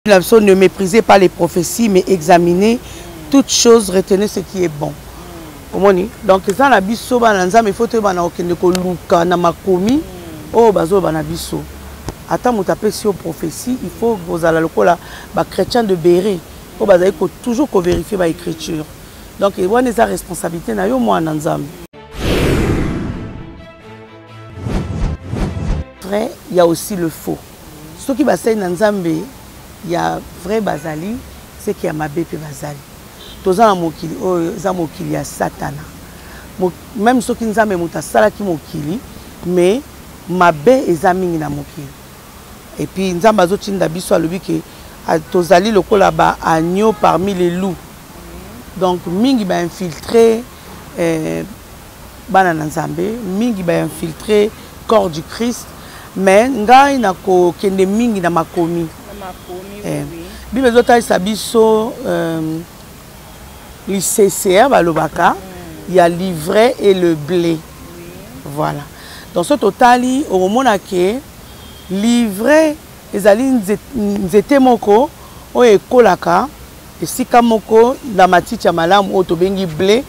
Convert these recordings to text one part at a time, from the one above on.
Na biso, ne méprisez pas les prophéties, mais examinez toutes choses, retenez ce qui est bon. Omoni, donc eza na biso bana Nzambe, il faut toyeba na kokende koluka na makomi oyo bazoloba na biso. Ata moto apesi yo prophétie, il faut kozala lokola ba chrétiens de Bérée oyo bazali ko toujours ko vérifier ba écriture. Donc wana eza responsabilité na yo mwana Nzambe. Vrai, il y a aussi le faux. Soki basali na Nzambe ya vrai bazali, seke ya mabe mpe bazali. Toza na mokili oyo eza mokili ya Satana. Meme soki Nzambe moto asalaki mokili, mais mabe eza mingi na mokili. Et puis Nzambe azotinda biso, alobi ke tozali lokola ba agneau parmi les loups. Donc mingi ba infiltrer bana na Nzambe, mingi ba infiltrer corps du Christ, mais ngai nakokende mingi na makomi. Bible ezotalisa biso lisese balobaka ya l'ivraie et le blé. Voilà. Donc so totali okomona ke l'ivraie ezali nzete moko oyo ekolaka esika moko na matiti ya malamu oyo tobengi blé.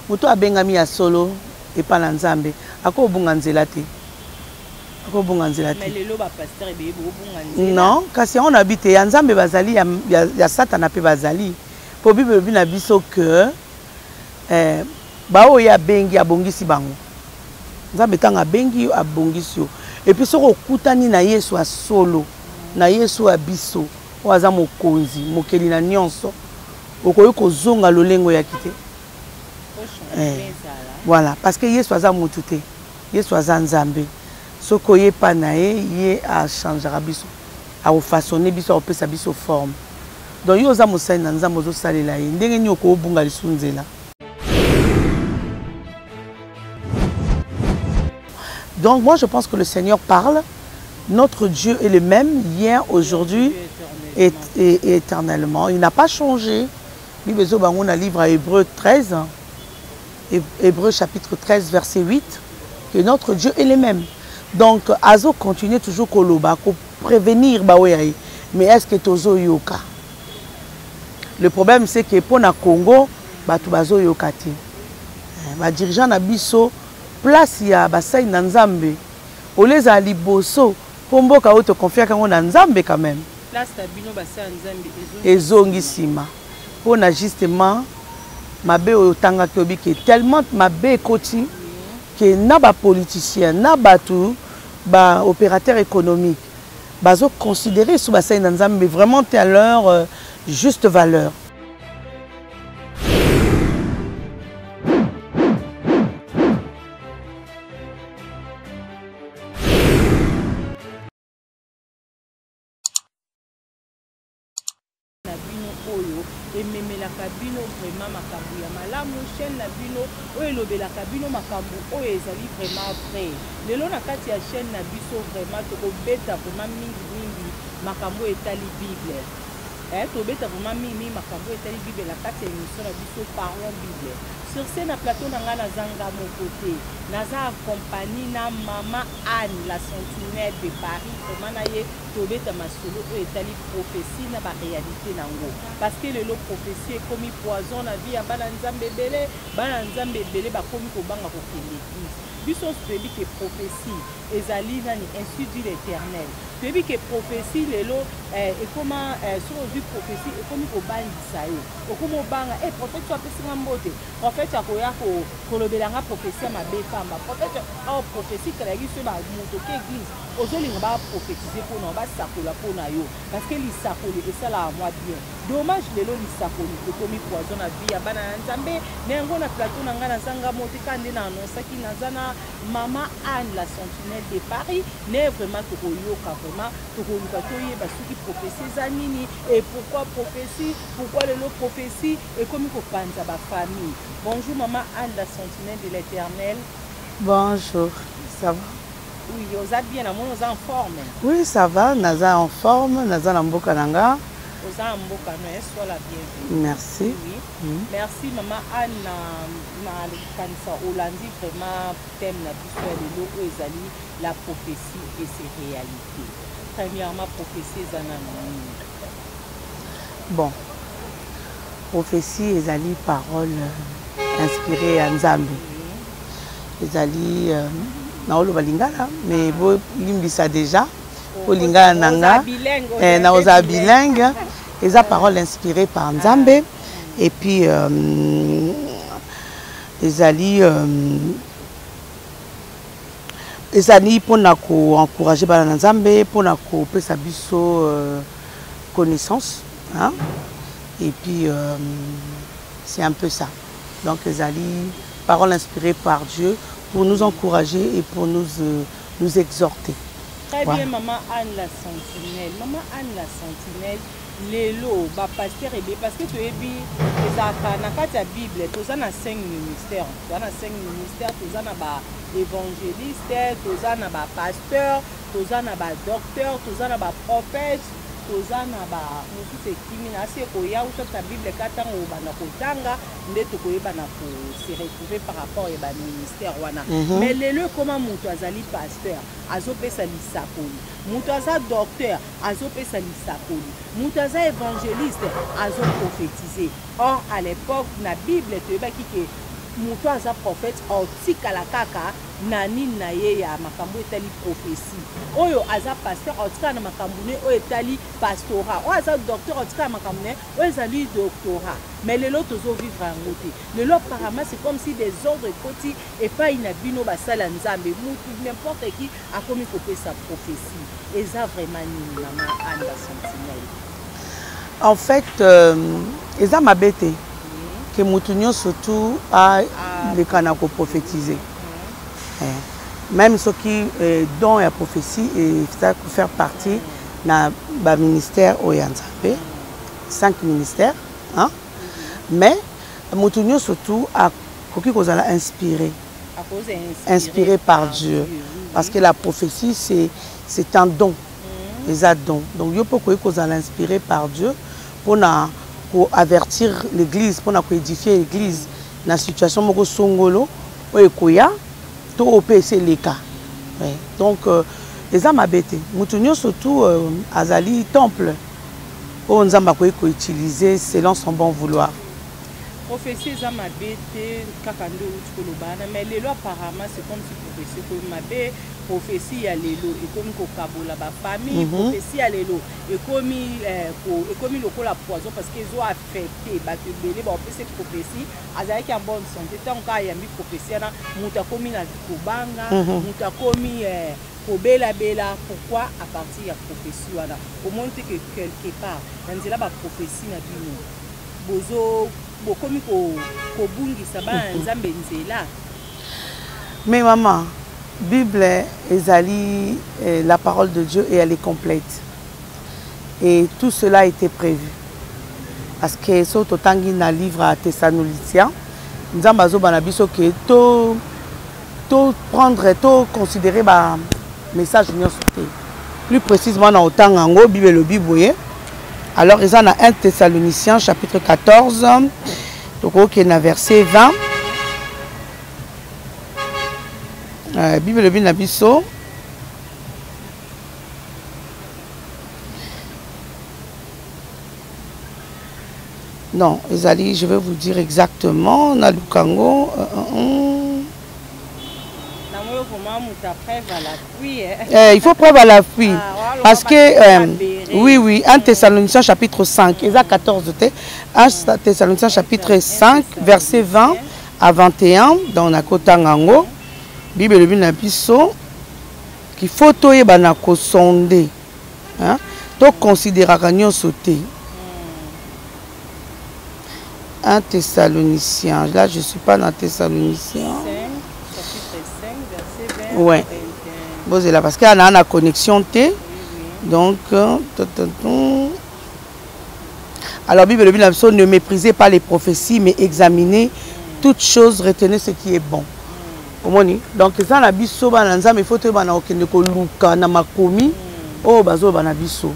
Moto abengami ya solo epa na Nzambe akobunga nzela te. Akobunga nzela te. Mais lelo ba pasteur ebele bobunga nzela. Non, kasi yango na bi te ya Nzambe bazali ya Satana pe bazali. Po Bible elobi na biso que ba oyo ye abengi abongisi bango. Nzambe ntango abengi yo abongisi yo. Et puis soki okutani na Yesu ya solo, na Yesu ya biso, oyo aza mokonzi, mokeli na nyonso, okoki kozonga lolengo yaki te. Voilà, parce que Yesu aza mutu te. Yesu aza Nzambe. Soki oye pa na ye, ye a changeaka biso. Akofaçonner biso, akopesa biso forme. Donc yo oza mosali na Nzambe, ozosalela ye. Ndenge nini okobunga lisusu nzela? Donc moi je pense que le Seigneur parle. Notre Dieu est le même hier, aujourd'hui et éternellement. Il n'a pas changé. Bible ezo bango na livre à Hébreux 13, hein. Hébreux chapitre 13 verset 8, que notre Dieu est le même. Donc azo continuer toujours koloba, ko prévenir ba oyo aye. Mais est-ce que tozo yoka? Le problème c'est que pour na Congo, bato bazo yoka te. Ba dirigeant na biso place ya basali na Nzambe oleza liboso po mboka oyo toconfiaka yango na Nzambe quand même. Place na bino basali ya Nzambe ezongi nsima po na justement mabe oyo otangaki oyebi ke tellement mabe ekoti ke na ba politiciens na bato ba opérateur économique bazo considérer sous basali na Nzambe vraiment te à leur juste valeur. Na bino oyo ememelaka bino vraiment makambo ya malamu, chaîne na bino oyo elobelaka bino makambo oyo ezali vraiment vrai. Lelo na kati ya chaîne na biso vraiment tokobeta vraiment mingi mingi makambo oyo etali Bible. Tobeta vraiment mingi mingi makambo oyo etali Bible na kati ya émission na biso Parlons Bible. Sur ce, na plateau na ngai naza nga moko te, naza accompagné na mama Anne la sentinelle de Paris. Vraiment na ye tobeta masolo oyo etali prophétie na ba réalité nango, parce que lelo prophétie ekomi poison na vie ya bana Nzambe ebele. Bana Nzambe ebele bakomi kobanga kokende église. Biso nyonso toyebi ke prophétie ezali nani? Ainsi dit l'Éternel. Toyebi ke prophétie lelo ekoma, soki ozwi prophétie ekomi kobangisa yo, okomi obanga, prophète oyo apesi nga mbote, prophète akoya kolobela nga prophétie ya mabe pamba, prophète oyo prophétie kalaki so ba moto ke église ozolinga ba prophétiser mpona yo, basakola mpona yo, parce que lisakoli esalaka mwa bien. Dommage lelo lisakoli ekomi poison na vie ya bana ya Nzambe. Na yango na plateau na ngai naza nga moko te, kaka nde na annoncaki naza na mama Anne la sentinelle de Paris. Ne vraiment tokoyoka, vraiment tokoluka toyeba soki prophétie eza nini et pourquoi prophétie, pourquoi lelo prophétie ekomi kopanza ba famille. Bonjour mama Anne la sentinelle de l'Éternel. Bonjour, ça va? Oui, oza bien, namoni oza en forme. Oui, ça va, naza en forme, naza na mboka na nga. Oza na mboka no, eh, sois la bienvenue. Merci. Oui, oui. Merci mama Anne na na kanisa olandi vraiment thème na biso ya lelo oyo ezali la prophétie et ses réalités. Premièrement, prophétie eza nanu nini? Bon, prophétie ezali parole inspirée ya Nzambe. Ezali euh, naoloba lingala mais bolimbisa déjà po lingala na nga eh, na ozala bilingue. Eza parole inspirée par Nzambe et puis euh, ezali euh, ezali mpona koencourage bana na Nzambe, mpona kopesa biso euh, connaissance, hein? Et puis euh, c'est un peu ça. Donc ezali parole inspirée par Dieu pour nous encourager et pour nous, nous exhorter. Très voilà. Bien, maman Anne la Sentinelle. Maman Anne la Sentinelle, lelo ba pasteur ebele parce que toyebi ezalaka na kati ya Bible, toza na 5 ministères, toza na 5 ministères, toza na ba évangéliste, toza na ba pasteur, toza na ba docteur, toza na ba prophète, toza na ba mosusu ekimi na asi ekoya uta na Bible ka ntango obanda kotanga nde tokoyeba na ko se retrouver par rapport ya ba ministère wana. Mais lelo ekoma moto azali pasteur azopesa lisakoli, moto aza docteur azopesa lisakoli, moto aza évangéliste azoprophétise. Or à l'époque na Bible toyebaki ke moto aza prophète aotikala kaka na nini na ye ya makambo etali prophétie, oyo aza pasteur aotikala na makambo ne oyo etali pastorat, oyo aza docteur aotikala na makambo ne oyo ezali doctorat. Mais lelo tozovivre yango te. Lelo apparemment c'est comme si des ordres ekoti epai na bino basali ya Nzambe, mutu n'importe qui akomi kopesa prophétie. Eza vraiment nini, mama Anne la Sentinelle? En fait euh, eza mabe te ke mutu nyonso tu aleka na koprophétise, eh, même soki eh, don ya prophétie eza faire partie na baministère oyo ya Nzambe, cinq ministères, hein? Mais mutu nyonso tu akoki kozala inspiré, inspiré par Dieu, parce que la prophétie c'est un don, eza don. Donc yo mpo okoki kozala inspiré par Dieu mpona koavertir l'église, mpona koédifier l'église na situation moko songolo oyo ekoya to oyo mpe esi eleka. Ouais. Donc euh, eza mabe te, motu nyonso tu euh, azali temple oyo Nzambe akoki koutiliser selon son bon vouloir. Prophétie eza mabe te kaka nde outi koloba wana, mais lelo apparemment c'est comme si prophétie ekomi mabe. Prophétie ya lelo ekomi kokabola bafamille. Prophétie ya lelo ekomi eh, ekomi lokola poison parce que ezo affecte bato ebele. Baopesa prophétie, azalaki en bonne santé, ntango kaka ayambi prophétie wana, moto akomi na kobanga, moto akomi eh, kobelabela. Pourquoi? À partir ya prophétie wana, omoni te que quelque part na nzela baprophétie na bino bozo bokomi kobungisa bana ya Nzambe nzela? Mais maman, Bible ezali eh, la parole de Dieu et elle est complète et tout cela a été prévu, parce que so totangi na livre ya Thessaloniciens, Nzambe azoba na biso ke to to prendre, to considérer ba message nyonso te. Plus précisément na otanga yango, Bible elobi boye. Alors eza na 1 Thessaloniciens chapitre 14, tokokende na verset 20. Bible elobi na biso: non, ezali, je vais vous dire exactement, naluka yango. Nango vraiment moto a preuve à l'appui, eh. Eh, il faut preuve à l'appui. Ah, parce que euh, oui, 1 Thessaloniciens chapitre 5, eza 14 te, 1 Thessaloniciens chapitre 5 verset 20 à 21. Donc nakotanga yango. Bible elobi na biso qu'il faut toyeba na kosonde, hein? Toconsidéraka nyonso te. 1 Thessaloniciens, là je suis pas dans Thessaloniciens. 5, chapitre 5 verset 20. Ouais. 21. Bozela parce qu'il y a na connexion te. Donc euh, alors Bible elobi na biso: ne méprisez pas les prophéties, mais examinez toutes choses, retenez ce qui est bon. Omoni, donc eza na biso bana Nzambe, il faut toyeba na kokende koluka na makomi oyo bazoloba na biso.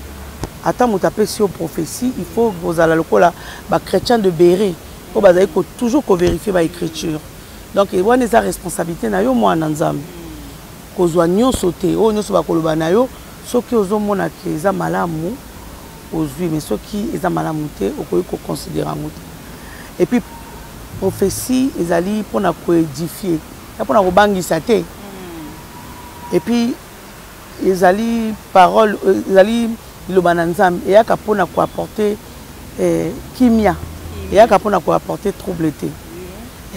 Ata moto apesi yo prophétie, il faut kozala lokola ba chrétiens de Bérée oyo bazali ko toujours ko vérifier ba écriture. Donc wana eza responsabilité na yo mwana Nzambe. Kozwa nyonso te, oyo nyonso bakoloba na yo, soki ozomona ke eza malamu ozwi, mais soki eza malamu te okoki ko considérer yango te. Et puis prophétie ezali mpona ko édifier, eza mpona kobangisa te. Et puis ezali parole, ezali liloba na Nzambe, eyaka mpona ko apporter eh, kimia, eyaka mpona ko apporter trouble te.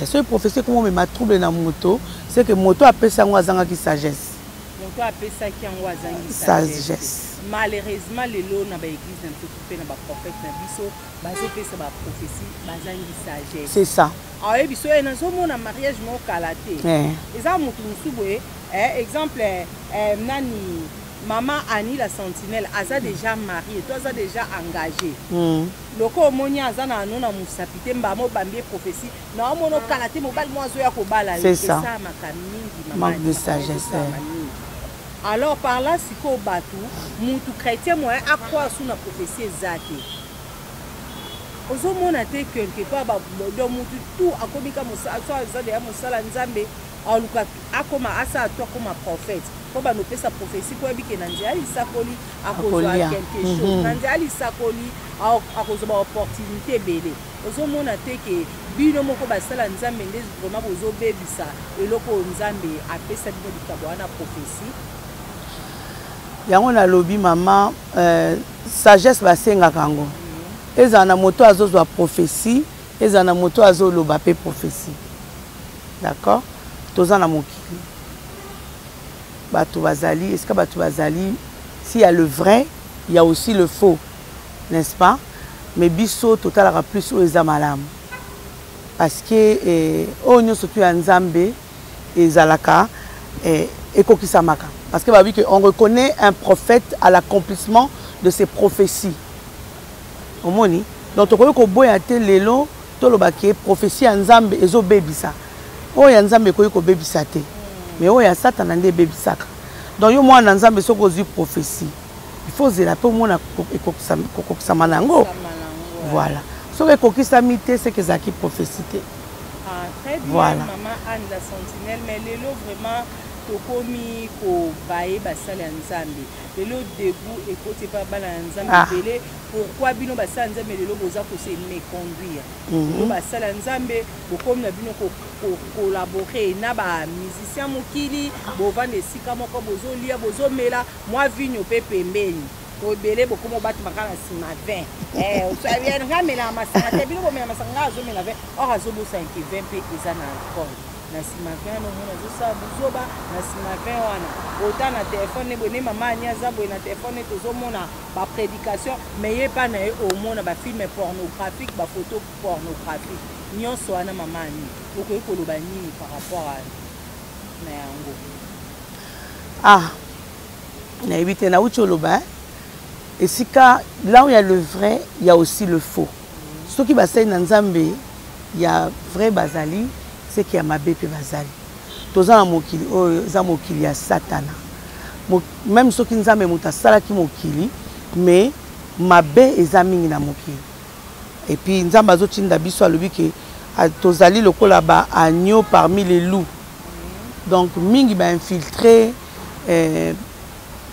Soki prophétie ekoma omema trouble na moto, c'est que moto apesi yango azangaki sagesse. Moto apesaki yango azangi sagesse. Malheureusement lelo na baeglise na biso mpe na baprophète na biso bazopesa baprophétie bazangi sagesse. C'est ça. Aoyebi so nazomona mariage moko kala te, eza motu mosusu boye, exemple nani, mama Annie la Sentinelle aza déjà mariée to aza déjà engagé. Loko omoni aza na ano na mosapi te, mbama obambi ye prophétie na omona okala te, mobali mo azoya kobala yo. C'est ça. Esalamaka mingi. Manque de sagesse. Alors par là sikoyo bato, mutu chrétien moyen acroire su na prophétie eza te. Ozomona te, quelque part donc mutu tout akomi ka so aza deya mosala Nzambe, aluka akoma asala to akoma prophète mpo bando opesa prophétie, mpo yebi ke na nzela lisakoli akozwa quelque chose, na nzela lisakoli akozwa baopportunité ebele. Ozomona te ke bino moko basala Nzambe nde vraiment bozobebisa eloko oyo Nzambe apesa bino, likabo wana prophétie? Yango nalobi, mama, sagesse basengaka yango. Ezala na moto azozwa prophétie, ezala na moto azoloba mpe prophétie, d'accord? Toza na mokili, bato bazali esika bato bazali. S'il y a le vrai, il y a aussi le faux, n'est-ce pas? Mais biso totalaka plus oyo eza malamu, parce que oyo nyonso tu ya Nzambe ezalaka ekokisamaka, parce que babi que on reconnaît un prophète à l'accomplissement de ses prophéties. Omoni, donc tokoki koboya te lelo tolobaki prophétie ya Nzambe ezobebisa. Oyo ya Nzambe ekoki kobebisa te, mais oyo ya Satana nde ebebisaka. Donc yo mwana na Nzambe, soki ozwi prophétie, il faut ozela mpe omona kokokisama na yango. Voilà, soki ekokisami te, seke ezalaki prophétie te. Ah, très bien. Voilà. Maman Anne la Sentinelle, mais lelo vraiment tokomi kobaye basala ya Nzambe. Lelo dégoût ekoti epa bana ya Nzambe ebele. Pourquoi bino basala Nzambe lelo boza kose méconduire? Lelo basala ya Nzambe bokomi na bino kocollaborer na bamusicien mokili, bovanda esika moko, bozolia, bozomela mwa vino mpe pembeni. Ebele bokoma obatumaka na nsima 20. Nga amelaka masanga te, bino bomela masanga, nga azomela 20. Or azobosana ke 20 mpe eza na alcool. Na nsima 20 wana omona azosala buzoba. Na nsima 20 wana ota na telefone ne boye ne mama Ani aza boye na telefone ne, tozomona baprédication, mais ye epa na ye omona bafilm pornographique, bafoto pornographique, nyonso wana. Mama Ani, okoki koloba nini par rapport à na yango? Ah, nayebi te, nauti oloba esika là où il y a le vrai, il y a aussi le faux. Soki basali na Nzambe ya vrai bazali, seki ya mabe mpe bazali. Toza na mokili oyo eza mokili ya Satana. Même soki Nzambe moto asalaki mokili, mais mabe eza mingi na mokili. Et puis Nzambe azotinda biso, alobi ke tozali lokola ba agneau parmi les loups. Donc mingi bainfiltré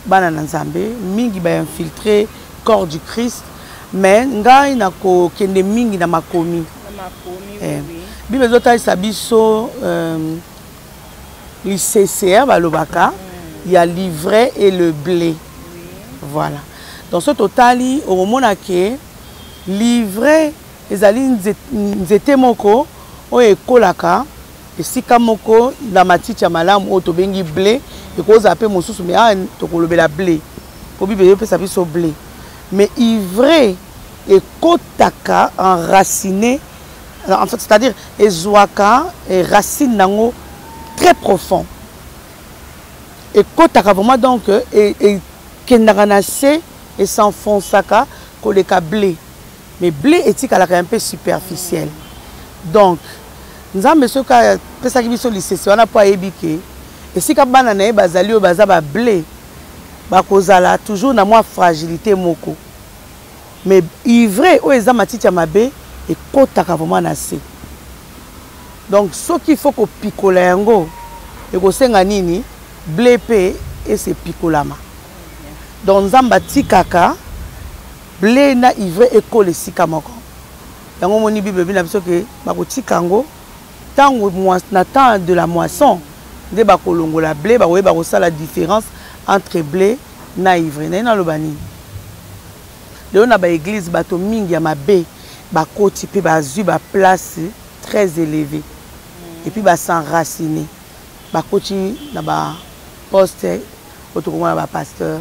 bana na Nzambe, mingi bainfiltré corps du Christ. Mais ngai nakokende mingi na makomi. Bible ezotalisa biso lisese balobaka ya l'ivraie et le blé. Voilà, donc so totali, okomona ke l'ivraie ezali nzete moko oyo ekolaka esika moko na matiti ya malamu oyo tobengi blé. Ekozala mpe mosusu, mais awa tokolobela blé po Bible ezopesa biso blé. Mais ivraie ekotaka enraciné, en fait, c'est-à-dire ezwaka racine nango très profond, ekotaka vraiment, donc ekendaka na se, es'enfonçaka koleka blé. Mais blé etikalaka un peu superficiel. Donc Nzambe soki apesaki biso lisese wana, mpo ayebi ke esika bana na ye bazali, oyo baza bablé, bakozala toujours na mwa fragilité moko. Mais ivraie oyo eza matiti ya mabe ekotaka vraiment na se. Donc soki il faut kopikola yango, ekosenga nini? Ble mpe esepikolama. Donc Nzambe atikaka ble na ivraie ekola esika moko. Yango omoni Bible elobi na biso ke bakotika yango ntango na temps de la moisson nde bakolongola ble, bakoyeba kosala différence entre ble na ivraie. Naye naloba nini? Lelo na baeglise bato mingi ya mabe bakoti mpe bazwi baplace très élevée et puis bas'enraciner, bakoti na baposte oyo tokomona bapasteur,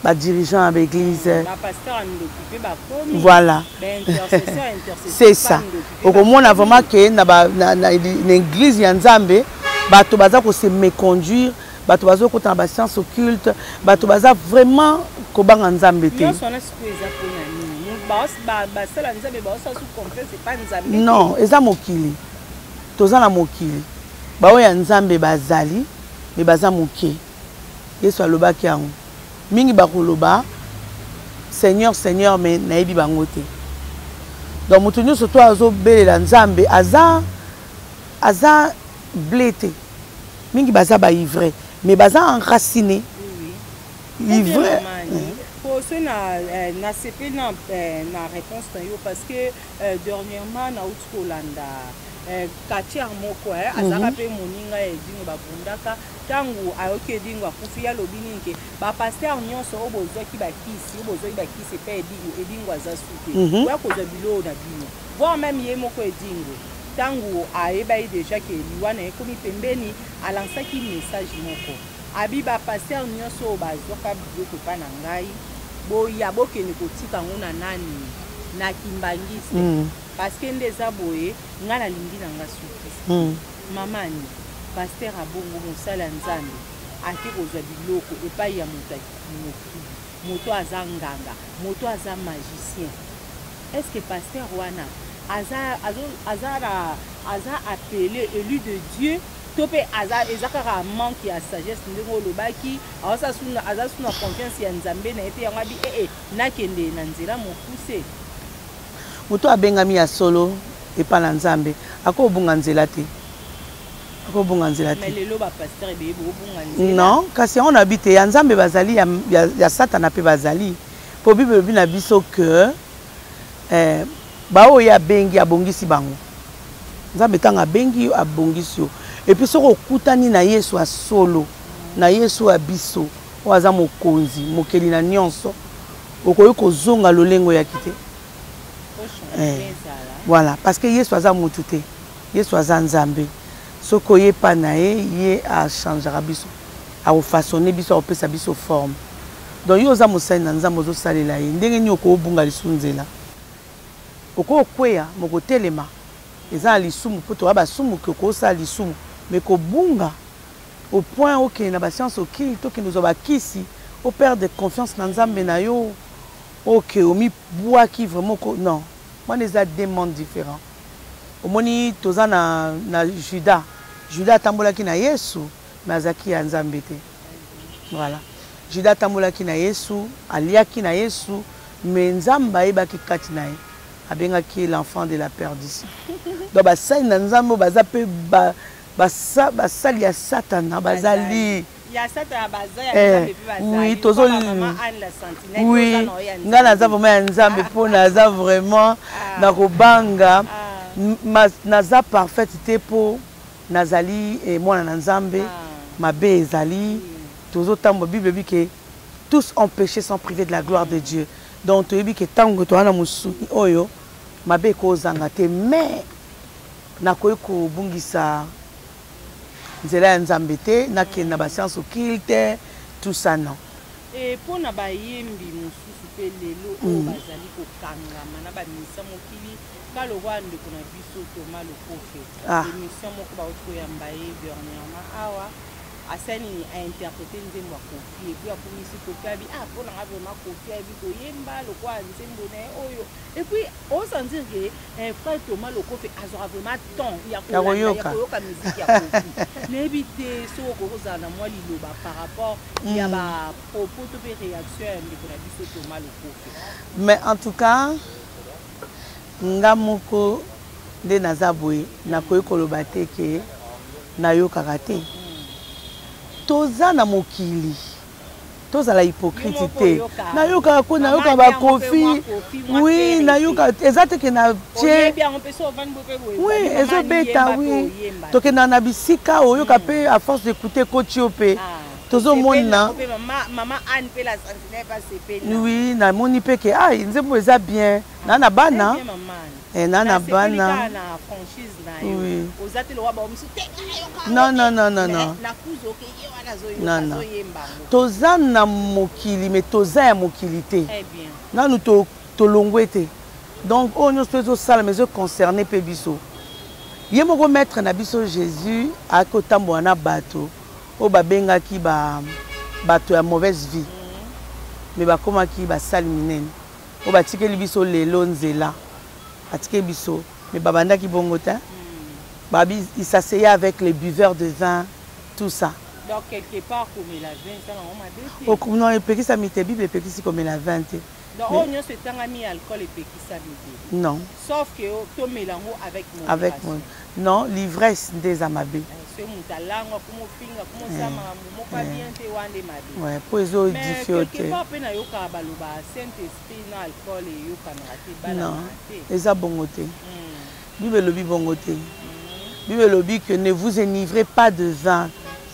badirigeant ya baeglise. Voilà, c'est ça. Okomona vraiment ke na église ya Nzambe bato baza kose méconduire, bato bazokota na bascience occulte, bato baza vraiment kobanga Nzambe te. Non, eza mokili, toza na mokili. Baoyo ya Nzambe bazali, me baza moke. Yesu alobaki yango, mingi bakoloba: "Seigneur, Seigneur", me nayebi bango te. Donc moto nyonso to azobelela Nzambe aza ble te. Mingi baza baivraie, mais baza enraciné ivraie. Po so na nasepeli na réponse na yo, parce que dernièrement nauti kolanda quartier moko, azalaka mpe moninga ya Edingo, babundaka. Ntango ayoki Edingo akufi, alobi nini? Ke bapasteur nyonso oyo bozwaki bakisi, oyo bozwaki bakisi epai Edingo, Edingo aza su te, oya kozwa biloko na bino. Voire même ye moko Edingo, ntango ayebaki déjà ke liwa na ye ekomi pembeni, alansaki message moko, abi: "Bapasteur nyonso oyo bazwaka biloko epai na ngai, boya bokende kotika yango na nani, na Kimbangiste, parce que nde eza boye, ngai nalingi na nga sukisi." Mamani, pasteur abongo, mosala ya Nzambe, ake kozwa biloko epai ya moto ya mokili, moto aza nganga, moto aza magicien, est ce que pasteur wana aza appelé élu de Dieu, to mpe aza eza kaka manque ya sagesse, ndenge olobaki, aza su na confiance ya Nzambe na ye te, yango abi ee nakende na nzela mokuse? Moto abengami ya solo epa na Nzambe akobunga nzela te, akobunga nzela te. Lelo bapasteur ebeye bobunga nzela. Non, kasi yango nayebi te. Ya Nzambe bazali, ya Satana mpe bazali, mpo Bible elobi na biso ke baoyo abengi, abongisi bango. Nzambe ntango abengi yo, abongisi yo. Et puis soki okutani na Yesu ya solo, na Yesu ya biso oyo aza mokonzi, mokeli na nyonso, okoki kozonga lolengo oyaki te. Voilà, parce que Yesu aza motu te, Yesu aza Nzambe. Soki oyepa na ye, ye achangeaka biso, akofaçonne biso, akopesa biso forme. Donc yo oza mosali na Nzambe, ozosalela ye, ndenge nini okobunga lisu nzela? Okokweya, mokotelema. Eza na lisumu, mpo toya basumuki, okosala lisumu, mais kobunga au point okende na bascience occulte, okende ozwa bakisi, operdre confiance na Nzambe na yo, oke omibwaki vraiment, non, wana eza deux mondes différents. Omoni, toza na Juda. Juda atambolaki na Yesu, me azalaki ya Nzambe te. Voilà, Juda atambolaki na Yesu, aliaki na Yesu, me Nzambe ayebaki kati na ye, abengaki l'enfant de la perdition. Donc basali na Nzambe oyo baza mpe basali ya Satana bazali. Oui, tozo, oui, ngai naza vraiment ya Nzambe, mpo naza vraiment na kobanga. Naza parfaite te, mpo nazali mwana na Nzambe. Mabe ezali, tozotambola. Bible ebi ke tous ont péché, sont privés de la gloire de Dieu. Donc toyebi ke ntango toza na mosuni oyo, mabe ekozanga te, mais nakoki kobungisa nzela ya Nzambe te, nakende na bascience occulte, tout ça, non. E mpo na bayembi mosusu mpe lelo oyo bazali kokangama na bamisa mokili, ka lokwa ndeko na biso Toma Lokofe, émission moko bauti koyamba ye dernièrement awa. Asali nini? A interpreter nzembo ya Koffi et puis akumisi Koffi abi ah pona nga vraiment Koffi ayebi koyemba lokola nzembo na ye oyo et puis o sentir que eh, frère Thomas Lokofe azwaka vraiment temps ya kolanda ya koyoka musique ya Koffi. Nayebi te soki okoki kozala na mwa liloba par rapport ya ba propos to mpe réaction ya ndeko na biso Thomas Lokofe. Mais en tout cas nga moko nde naza boye nakoki koloba te ke nayokaka te. Toza na mokili tozala hypocrite te. Nayokaka ko nayokaka ba Koffi oui nayoka eza te ke na tie oui ezobeta oui tokendaka na bisika oyoka pe à force d'écouter ekoti yo pe tozomona oui namoni pe ke ah nzembo eza bien na na bana eh, na na bana oui non non non non non non non toza na mokili mais toza ya mokili te nanu tolongwe te donc oyo nyonso ezosalama ezo concerne mpe biso ye moko maître na biso Jésus ayaki kotambola na bato oyo babengaki ba bato ya mauvaise vie mais bakomaki basali minene oyo batikeli biso lelo nzela batikeli biso mais babandaki bongo te babi il s'asseyait avec les buveurs de vin tout ça. Donc quelque part komela vin eza nango mabe te? Non, epekisami te, Bible epekisi komela vin te. Donc oyo nyonso etangami alcool epekisami te? Non. Sauf que tomela yango avec modération. Avec non, l'ivresse nde eza mabe. Soki moto alangwa akoma ofinga akoma osala makambo moko ya bien te wana nde mabe. Ouais, po ezo édifier yo te. Mais quelque part pe nayokaka baloba Saint Esprit na alcool eyokanaka te, ebalanaka te. Non, eza bongo te. Bible elobi bongo te. Bible elobi que ne vous enivrez pas de vin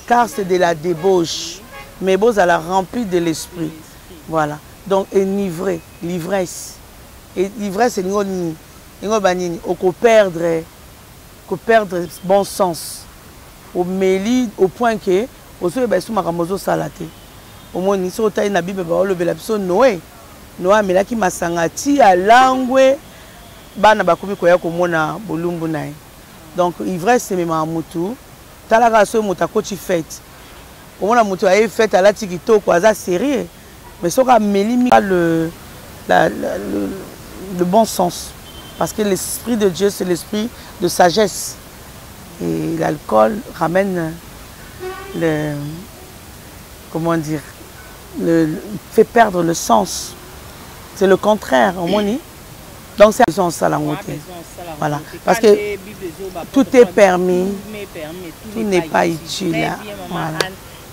car c'est de la débauche mais bozala rempli de l'esprit. Voilà. Donc enivré, l'ivresse. Et l'ivresse elingi nini? Elingi oloba nini? Oko perdre, ko perdre bon sens. Omeli au point que ozoyeba lisusu makambo ozosala te. Omoni soki otali na Bible baolobela biso Noe. Noe amelaki masanga ti alangwe bana bakomi koya komona bolumbu na ye. Donc ivresse ememaka mutu, tala kaka soki mutu akoti fete, omona mutu aye fete alati kitoko aza serieux, mais soki ameli mingi le, la, la, le, le bon sens parce que l'esprit de Dieu c'est l'esprit de sagesse et l'alcool ramène le, comment dire, le, fait perdre le sens. C'est le contraire, omoni. Donc c'est besoin osala yango te. Voilà. Parce que tout est permis, tout n'est pas utile. Voilà.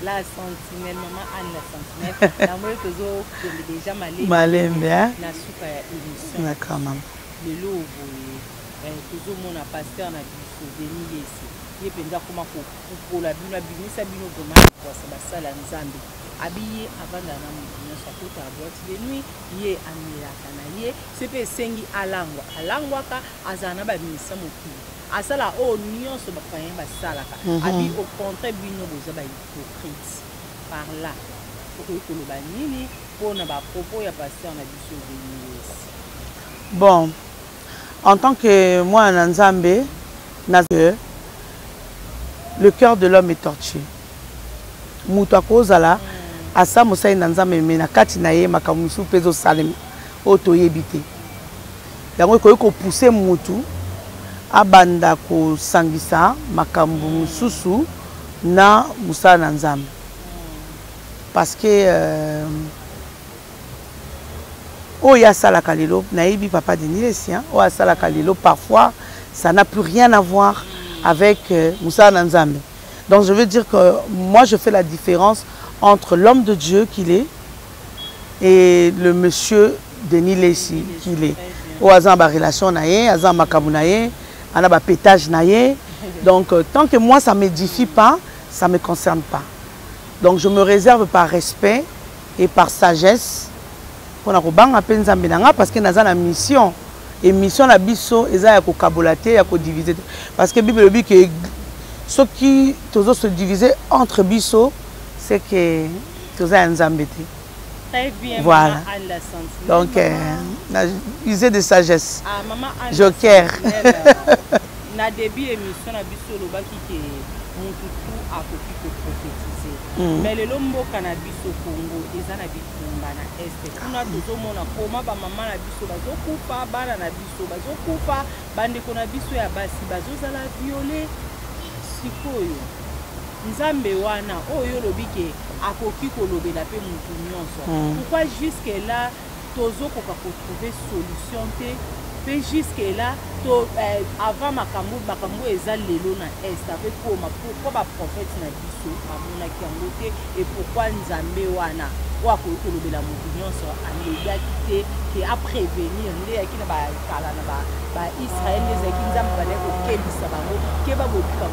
La sentinelle, maman Anne la sentinelle. Namoni tozokende déjà malembe. Malembe, hein? Na suka ya émission. D'accord, maman. Lelo boye eh, tozomona pasteur na biso Denis Lessie ye mpenza akoma kopupola bino abimisa bino vraiment na pwasa basala Nzambe abi ye avandaka na moto nyonso akotaka boîte de nuit ye amelaka na ye soki mpe esengi alangwa alangwaka azala na ba musiciens mokili asala oyo nyonso ba païens basalaka abi au contraire bino boza ba hypocrite par là okoki koloba nini mpo na ba propos ya pasteur na biso Denis Lessie? Bon, en tant que mwana na Nzambe, na le cœur de l'homme est tortueux. Moto akozala asa mosali na Nzambe me na kati na ye makambo mosusu mpe ezosalema oyo toyebi te. Yango ekoki kopousse motu abanda kosangisa makambo mosusu na mosala na Nzambe. Parce que euh, oyo ye asalaka lelo nayebi papa Denis Lessie hein, oyo asalaka lelo parfois ça n'a plus rien à voir avec euh, mosala na Nzambe. Donc je veux dire que moi je fais la différence entre l'homme de Dieu qu'il est et le monsieur Denis Lessie qu'il est. Oyo aza na ba relation na ye, aza na makambo na ye, ana ba pétage na ye. Donc euh, tant que moi ça m'édifie pas, ça me concerne pas. Donc je me réserve par respect et par sagesse pona kobanga pe Nzambe na nga parce que naza na mission et mission na biso eza ya kokabola te ya kodiviser te parce que Bible elobi que soki tozo se diviser entre biso c'est que toza ya Nzambe te. Très bien, voilà. Maman Anne la Sentinelle. Donc, euh, na usé de sagesse. Ah, Maman Anne Joker. la Sentinelle, euh, na début émission na biso olobaki ke mutu tout akoki ko prophétiser. Mais lelo mboka na biso Congo eza na bitumba na Est kuna, tozomona koma bamama na biso bazokufa, bana na biso bazokufa, bandeko na biso ya basi bazozala violé. Sikoyo Nzambe wana oyo olobi ke akoki kolobela mpe mutu nyonso, pourquoi jusque là tozokoka kotrouver solution te? Mpe jusque là to avant makambo eza lelo na Est avec koma, pourquoi baprophète na biso bamonaki yango te? Et pourquoi Nzambe wana oyo akoki kolobela motu nyonso alobaki te ke aprévenir nde eyaki na bakala na baIsrael, nde ezalaki Nzambe bandaki kokebisa bango ke babobika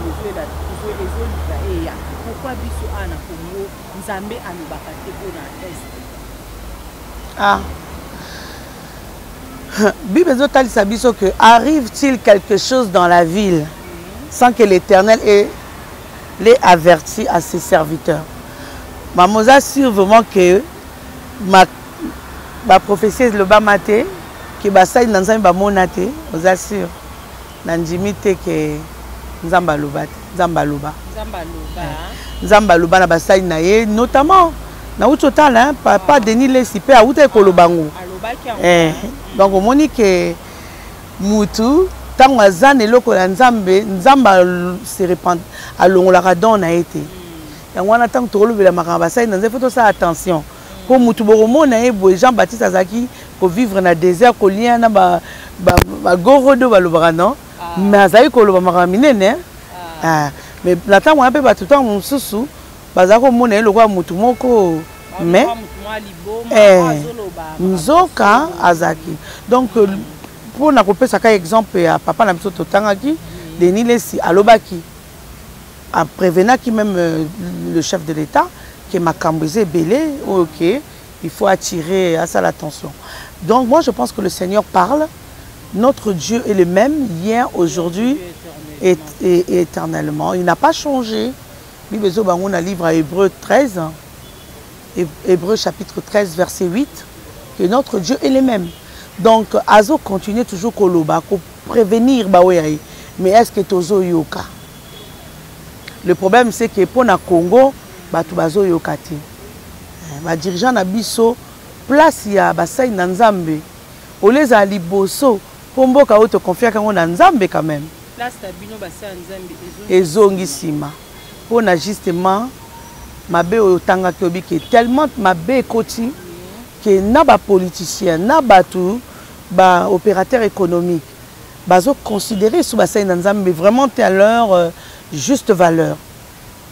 ezolika eya? Pourquoi biso awa na Congo Nzambe alobaka te mpona Est? Ah, Bible ezotalisa biso que arrive-t-il quelque chose dans la ville sans que l'Éternel l'ait averti à ses serviteurs? Mama, oza sûr vraiment que baprophétie elobama te, ke basali na Nzambe bamona te? Oza sûr? Nandimi te ke Nzambe aloba te. Nzambe aloba. Nzambe aloba. Nzambe aloba na basali na ye, notamment nauti otala papa Denis Lesi mpe awutaki koloba ngo. Eh, donc omoni ke mutu ntango aza na eloko ya Nzambe, Nzambe se répand, alongolaka don na ye te. Yango wana ntango tokolobela makambo basali na Nzambe, faut tosala attention, mpo mutu bokomona ye boye. Jean Baptiste azalaki kovivre na désert, kolia na bagorodo balobaka non, mais azalaki koloba makambo minene. Mais na ntango wana mpe bato ntango mosusu bazala komona ye lokola mutu moko, mais nzoka azalaki. Donc mpona kopesaka exemple ya papa na biso totangaki, Denis Lesi, alobaki, aprévenaki même le chef de l'État ke makambo eza ebele oyo ke il faut attirer, asala attention. Donc moi, je pense que le Seigneur parle. Notre Dieu est le même hier, aujourd'hui et éternellement. Il n'a pas changé. Bible ezobango na livre à Hébreu 13, Hébreu chapitre 13 verset 8, que notre Dieu est le même. Donc azo continuer toujours koloba, ko prévenir baoya ye. Mais est ce que tozoyoka? Le problème, c'est que mpo na Congo bato bazoyoka te. Badirigeant na biso, place ya basali na Nzambe oyo ezala liboso, mpo mboka oyo toconfiaka yango na Nzambe quand même. Place na bino basala Nzambe. Ezongi nsima mpo na justement mabe oyo otangaki. Oyebi ke tellement mabe ekoti ke na bapoliticien, na bato baopérateur économique bazoconsidérer so basali na Nzambe vraiment te à leur juste valeur.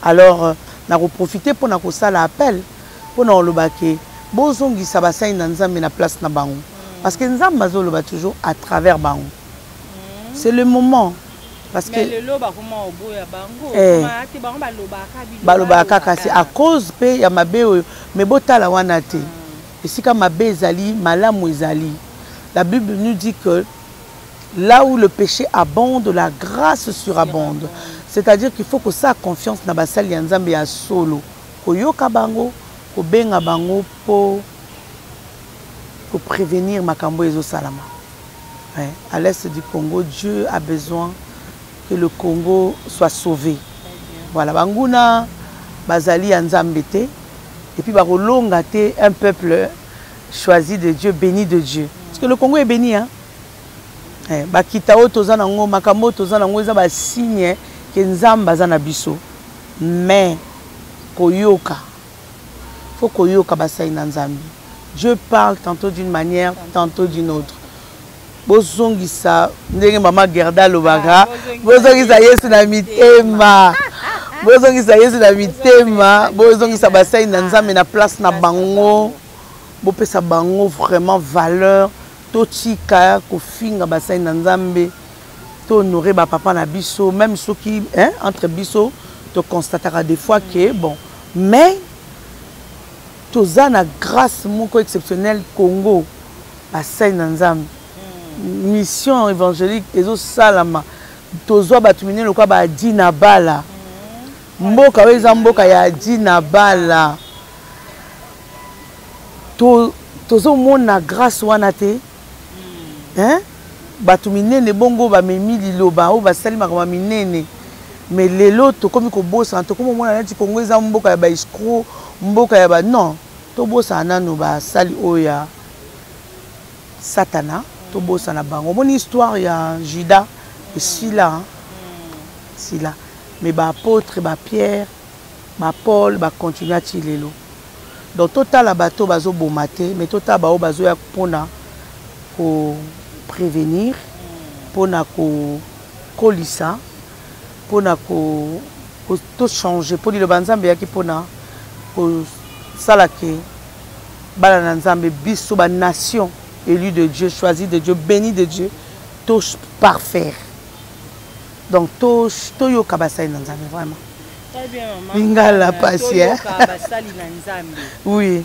Alors nakoprofite mpona kosala appel, mpona koloba ke bozongisa basali na Nzambe na place na bango, parce que Nzambe azoloba toujours à travers bango. C'est le moment, parce que lelo bakoma oboya bango. Te, bango balobaka. Balobaka kaka, c'est à cause mpe ya mabe oyo. Mais botala wana te, esika mabe ezali, malamu ezali. La Bible nous dit que là où le péché abonde, la grâce surabonde. C'est-à-dire qu'il faut kosala confiance na basali ya Nzambe ya solo, koyoka bango, kobenga bango mpo koprévenir makambo ezosalama. Ouais. À l'est du Congo, Dieu a besoin que le Congo soit sauvé. Voilà, banguna bazali ya Nzambe te, et puis bakolonga te un peuple choisi de Dieu, béni de Dieu. Parce que le Congo est béni, hein. Eh, bakita oyo toza nango, makambo oyo toza nango eza basigne ke Nzambe aza na biso. Mais koyoka, faut koyoka basali na Nzambe. Dieu parle tantôt d'une manière, tantôt d'une autre. Bozongisa ndenge mama Gerda alobaka, bozongisa Yesu na mitema, bozongisa Yesu na mitema, bozongisa basali na Nzambe na place na bango, bopesa bango vraiment valeur. Totika kofinga basali na Nzambe, tohonore bapapa na biso, même soki, hein, entre biso toconstataka des fois ke bon, mais toza na grâce moko exceptionnelle. Congo, basali na Nzambe, mission évangélique ezosalama. Tozwa bato minene lokola baadi na bala. Mboka oyo eza mboka ya adi na bala. Tozomona grâce wana te, hein? Bato minene bongo bamemi liloba oyo, basali makambo minene. Mais lelo tokomi kobosana, tokomi komona neti Congo eza mboka ya ba escroc, mboka ya ba non. Tobosana nanu basali oyo ya Satana, tobosana bango. Omoni histoire ya Judas esila, esila. Mais ba apôtres, ba Pierre, ba Paul ba continua ti lelo. Donc totala bato bazoboma te, mais totala baoyo bazoya mpona ko prévenir, mpona kokolisa, mpona ko to changer, mpo liloba Nzambe eyaki mpona kosala ke bana na Nzambe, biso ba nation élue de Dieu, choisie de Dieu, bénie de Dieu, to parfaire. Donc toyoka basali na Nzambe vraiment. Très bien, maman. Lingala pasi, hein? Toyoka basali na Nzambe. Oui.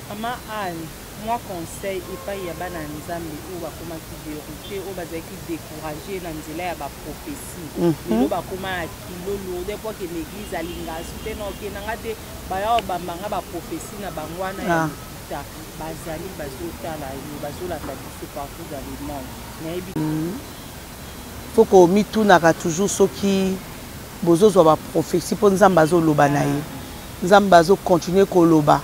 Maman Anne, moi conseil epai ya bana Nzambe oyo bakomaki dérouté, oyo bazalaki découragé na nzela ya ba prophétie. Lelo bakoma ya kilo lourde po akende église, alinga asu te na okendanga te, baya obambanga ba prophétie na bango wana ya lokuta. Bazali bazotala yo, bazolanda biso partout dans le monde. Nayebi Faut komitunaka toujours soki bozozwa ba prophétie, mpo Nzambe azoloba na ye, Nzambe azocontinue koloba.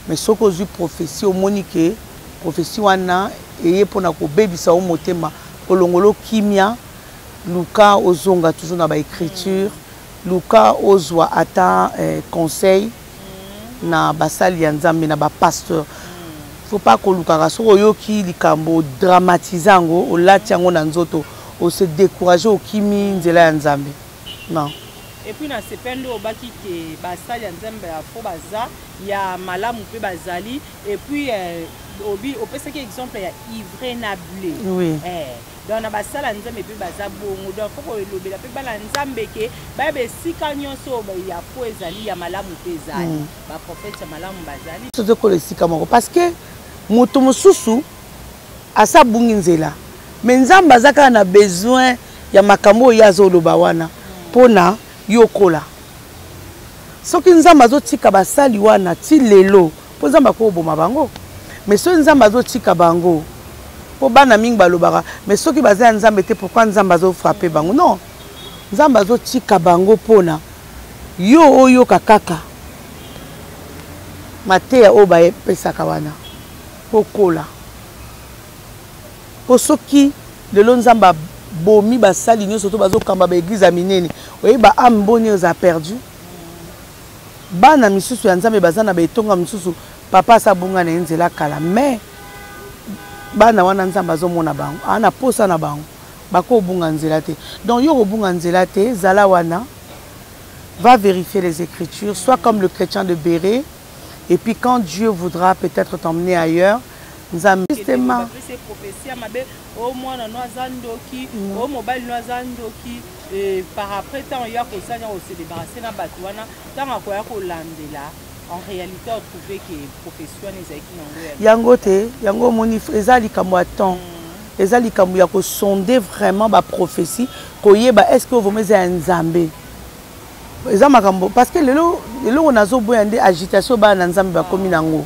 Mais soki ozwi prophétie, omoni ke prophétie wana eye mpona kobebisa yo motema, kolongola kimia, luka ozonga toujours na baécriture, luka ozwa ata conseil na basali ya Nzambe, na bapasteur. Faut pas kolukaka soki oyoki likambo, dramatize yango, olati yango na nzoto, ose décourage, okimi nzela ya Nzambe. Non. Et puis na sepeli nde obaki ke basali ya Nzambe ya fo baza, ya malamu mpe bazali. Et puis obi opesaki exemple ya ivraie na blé. Donc na basala ya Nzambe mpe baza bongo. Donc faut kolobela mpe bana Nzambe ke bayeba esika nyonso ya fo ezali, ya malamu mpe ezali. Baprofete ya malamu bazali. Tozokola esika moko parce que moto mosusu asa abungi nzela, mais Nzambe aza kaka na besoin ya makambo oyo ye azoloba wana mpona yo okola. Soki Nzambe azotika basali wana ti lelo, mpo Nzambe akoboma bango, mais soki Nzambe azotika bango, mpo bana mingi balobaka, mais soki baza ya Nzambe te, pourquoi Nzambe azofrappe bango? Non, Nzambe azotika bango mpona yo oyoka kaka mateya oyo bapesaka wana mpo kola. Mpo soki lelo Nzambe abomi basali nyonso to bazokamba baeglize ya minene, oyeba ame boni eza perdu. Bana misusu ya Nzambe baza na baetonga misusu, papa asa abunga na ye nzela kala, mais bana wana Nzambe azomona bango, aa na posa na bango, bakobunga nzela te. Donc yo kobunga nzela te, zala wana, va vérifier les Écritures, sois comme le chrétien de Bérée, et puis quand Dieu voudra peut-être t'emmener ailleurs, Nzambe justement bapesi prophétie ya mabe, o mwana no aza ndoki, o mobali no aza ndoki. Par après, ntango ya kosala, kose débarrasser na bato wana, ntango akoya kolandela, en réalité otrouve ke prophétie wana ezalaki nango yango te. Yango omoni, eza likambo ya temps, eza likambo ya kosonde vraiment baprophétie, koyeba est ce que vraiment eza ya Nzambe. Eza makambo parce que lelo eloko nazoboya nde agitation. Bana na Nzambe bakomi nango,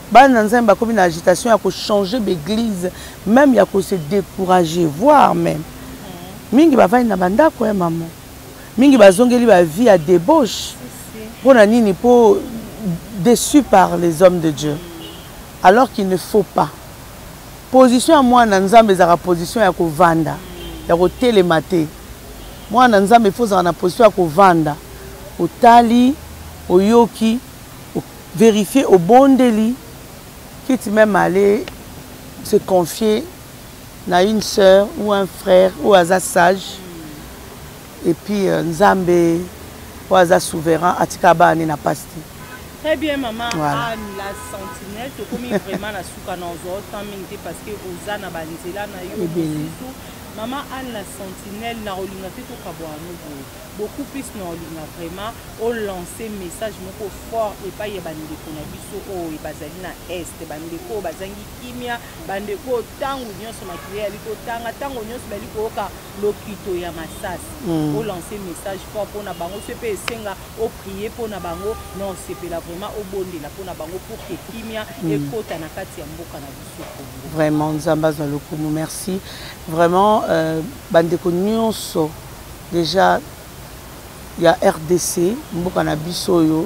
bana na Nzambe bakomi na agitation ya kochanger baeglise, même ya kose décourager, voire même mingi bavandi na bandako ya mama, mingi bazongeli bavie ya débauche. Mpona nini? Mpo déçu par les hommes de Dieu, alors qu'il ne faut pas. Position ya mwana Nzambe ezalaka position ya kovanda, ya kotelema te. Mwana Nzambe faut ozala na position ya kovanda, otali, oyoki, vérifie, obondeli, quitte même aller se confier na une sœur ou un frère oyo aza sage. Et puis Nzambe oyo aza souverain atika bana ne na pasi te. Très bien, maman. Voilà. Anne la Sentinelle, tokomi vraiment na suka na ozwa temps mingi te parce que oza na banzela na yo mosusu. Maman Anne la Sentinelle, na kolinga te tokabwana no boye. Beaucoup plus na kolinga vraiment olancer message moko fort epai ya bandeko na biso oyo bazali na Est, bandeko oyo bazangi kimia, bandeko oyo ntango nyonso makili eyali kotanga, ntango nyonso bali koyoka lokito ya masasi. Olancer message fort mpona bango, so mpe esenga oprier mpona bango na osepela vraiment obondela mpona bango pour ke kimia ekota na kati ya mboka na biso Congo. Vraiment, Nzambe azwa lokumu. Merci vraiment, bandeko nyonso. Déjà Ya RDC, mboka na biso oyo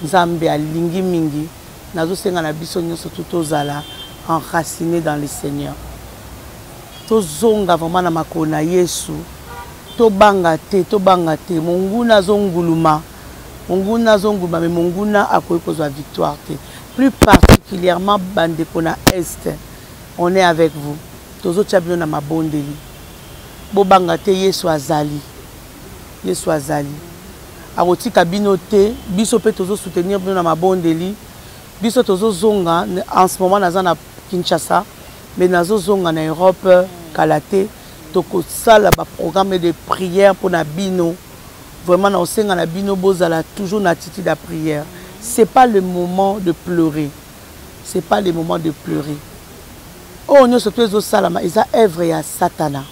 Nzambe alingi mingi, nazosenga na biso nyonso tu tozala enraciné dans le Seigneur. Tozonga vraiment na makolo na Yesu. Tobanga te, tobanga te. Monguna azonguluma. Monguna azonguluma, mais monguna akoki kozwa victoire te. Plus particulièrement bandeko na Est, on est avec vous. Tozotia bino na mabondeli. Bobanga te, Yesu azali. Yesu azali. Akotika bino te. Biso mpe tozosoutenir bino na mabondeli. Biso tozozonga, en ce moment naza na Kinshasa, mais nazozonga na Europe kala te. Tokosala baprogramme de prière mpona bino. Vraiment na osenga na bino bozala toujours na attitude ya prière. C'est pas le moment de pleurer. C'est pas le moment de pleurer. Oyo nyonso to ezosalama eza œuvre ya Satana.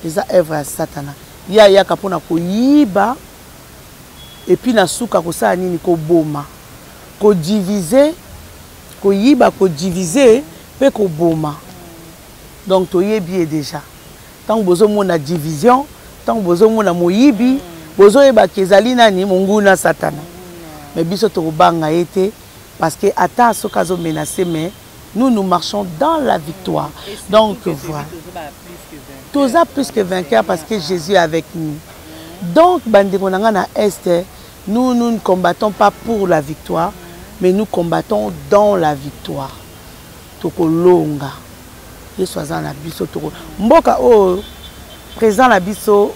Eza œuvre ya Satana. Ye ayaka mpona koyiba, et puis na suka kosala nini? Koboma, kodiviser, koyiba, kodiviser mpe koboma. Donc toyebi ye déjà. Ntango bozomona division, ntango bozomona moyibi, bozoyebaka ezali nani? Monguna Satana. Mais biso tokobanga ye te, parce que ata soki azomenace, mais nous, nous marchons dans la victoire. Donc voilà, toza plus que vainqueur parce que Jésus est avec nous. Donc bandeko na nga na Est, nous, nous ne combattons pas pour la victoire, mais nous combattons dans la victoire. Tokolonga. Yesu aza na biso. Toko mboka oyo, président na biso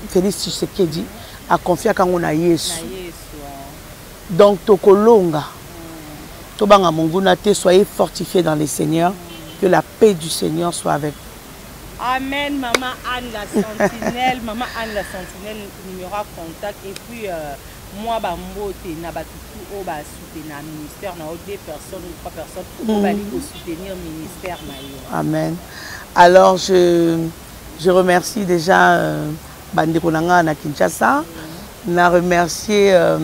Félix Tshisekedi aconfiaka yango na Yesu. Donc tokolonga. Tobanga monguna te. Soyez fortifiés dans le Seigneur. Que la paix du Seigneur soit avec vous. Amen, Maman Anne la Sentinelle, Maman Anne la Sentinelle, numéro à contact. Et puis, moi, bambote, na batutu, oyo basoutenir ministère, na deux personnes ou trois personnes, oyo bali soutenir ministère na yo. Amen. Alors, je remercie déjà bandeko na nga na Kinshasa. Na remercier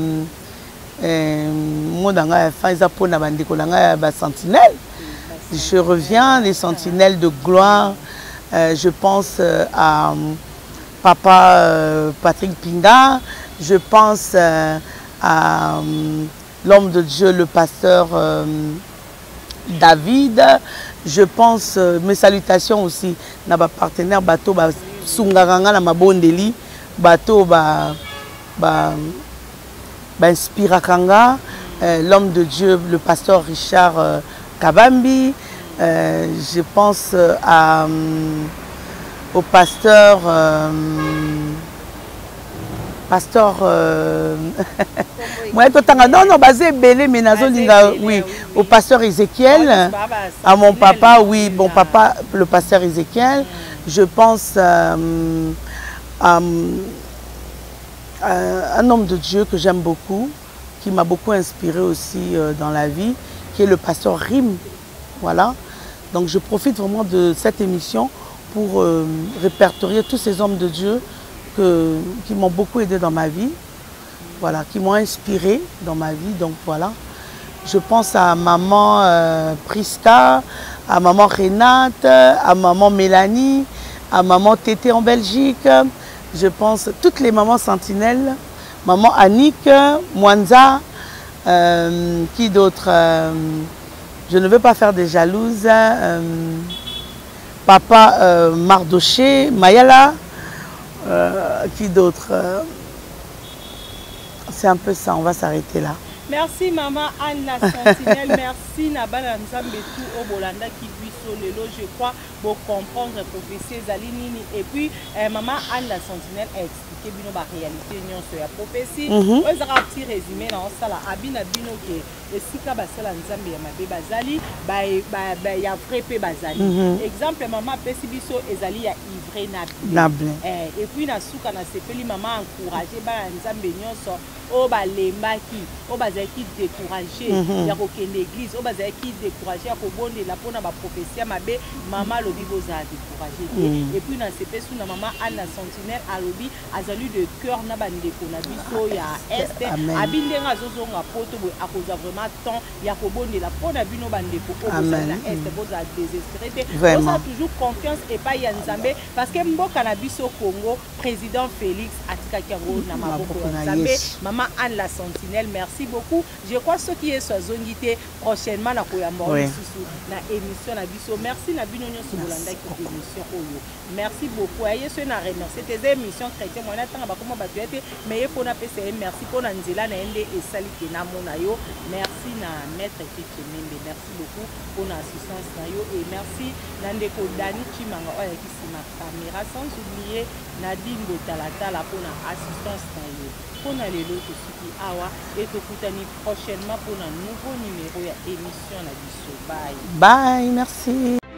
mo na ngai ya fin eza mpona bandeko na ngai ya basentinelle. Je reviens, les sentinelles de gloire. Je pense à papa Patrick Pinda. Je pense à l'homme de Dieu, le pasteur David. Je pense, mes salutations aussi na bapartenaire, bato basungaka nga na mabondeli, bato ba ba bainspiraka nga, l'homme de Dieu, le pasteur Richard Kabambi. Je pense au pasteur moi totanga, non non, baza ebele, mais nazolinga, oui, au pasteur Ézéchiel, à mon papa, oui, bon papa, le pasteur Ézéchiel. Je pense à un homme de Dieu que j'aime beaucoup, qui m'a beaucoup inspiré aussi dans la vie, qui est le pasteur Rim. Voilà. Donc je profite vraiment de cette émission pour répertorier tous ces hommes de Dieu qui m'ont beaucoup aidé dans ma vie, voilà, qui m'ont inspiré dans ma vie. Donc voilà. Je pense à maman Priska, à maman Renate, à maman Mélanie, à maman Tété en Belgique. Je pense toutes les mamans sentinelles, maman Annick, Mwanza, qui d'autre? Je ne veux pas faire des jalouses. Papa Mardoché, Mayala, qui d'autre? C'est un peu ça, on va s'arrêter là. Merci Maman Anne la Sentinelle, merci na bana Nzambe tout oyo bolandaki biso lelo. Je crois bo comprendre prophétie ezali nini. Et puis Maman Anne la Sentinelle a expliqué bino ba réalité nyonso ya prophétie. Oyo ezaka petit résumé na osala abi na bino ke esika basala Nzambe ya mabe bazali, ba, ya vrai mpe bazali. Exemple mama apesi biso ezali ya ivraie na blé. Na blé. Et puis na suka nasepeli mama encourage bana Nzambe nyonso oyo balembaki, oyo bazalaki découragé ya kokende église, oyo bazalaki découragé ya kobondela mpona baprophétie ya mabe. Mama alobi bozala découragé te. Et puis nasepesi na mama Anne la Sentinelle, alobi azali de cœur na bandeko na biso ya Est. Amen. Abi ndenge azozonga poto boye, akozwa vraiment temps ya kobondela mpona bino bandeko oyo bozali na Amen. Est. Bozala désespéré te. Vraiment. Bozala toujours confiance epai ya Nzambe, parce que mboka na biso Congo, président Félix atikeli Natikaki yango na maboko ya Nzambe. Mama Anne la Sentinelle, merci beaucoup. Je crois soki Yesu azongi te, prochainement nakoyamba yo lisusu na émission na biso. Merci na bino nyonso bolandaki émission oyo. Merci beaucoup. Ya Yesu na remercier te, eza émission chrétien mwana tanga bakoma bato ya te, mais ye mpo napesa ye merci mpo na nzela na ye nde esali ke namona yo. Merci na maître Keke Membe, merci beaucoup mpo na assistance na yo, et merci na ndeko Dani Chimanga oyo ayaki nsima caméra, sans oublier Nadine Botalatala mpo na assistance na ye. Mpo na lelo tosuki awa et tokutani prochainement mpo na nouveau numéro ya émission na biso. Bye. Bye, merci.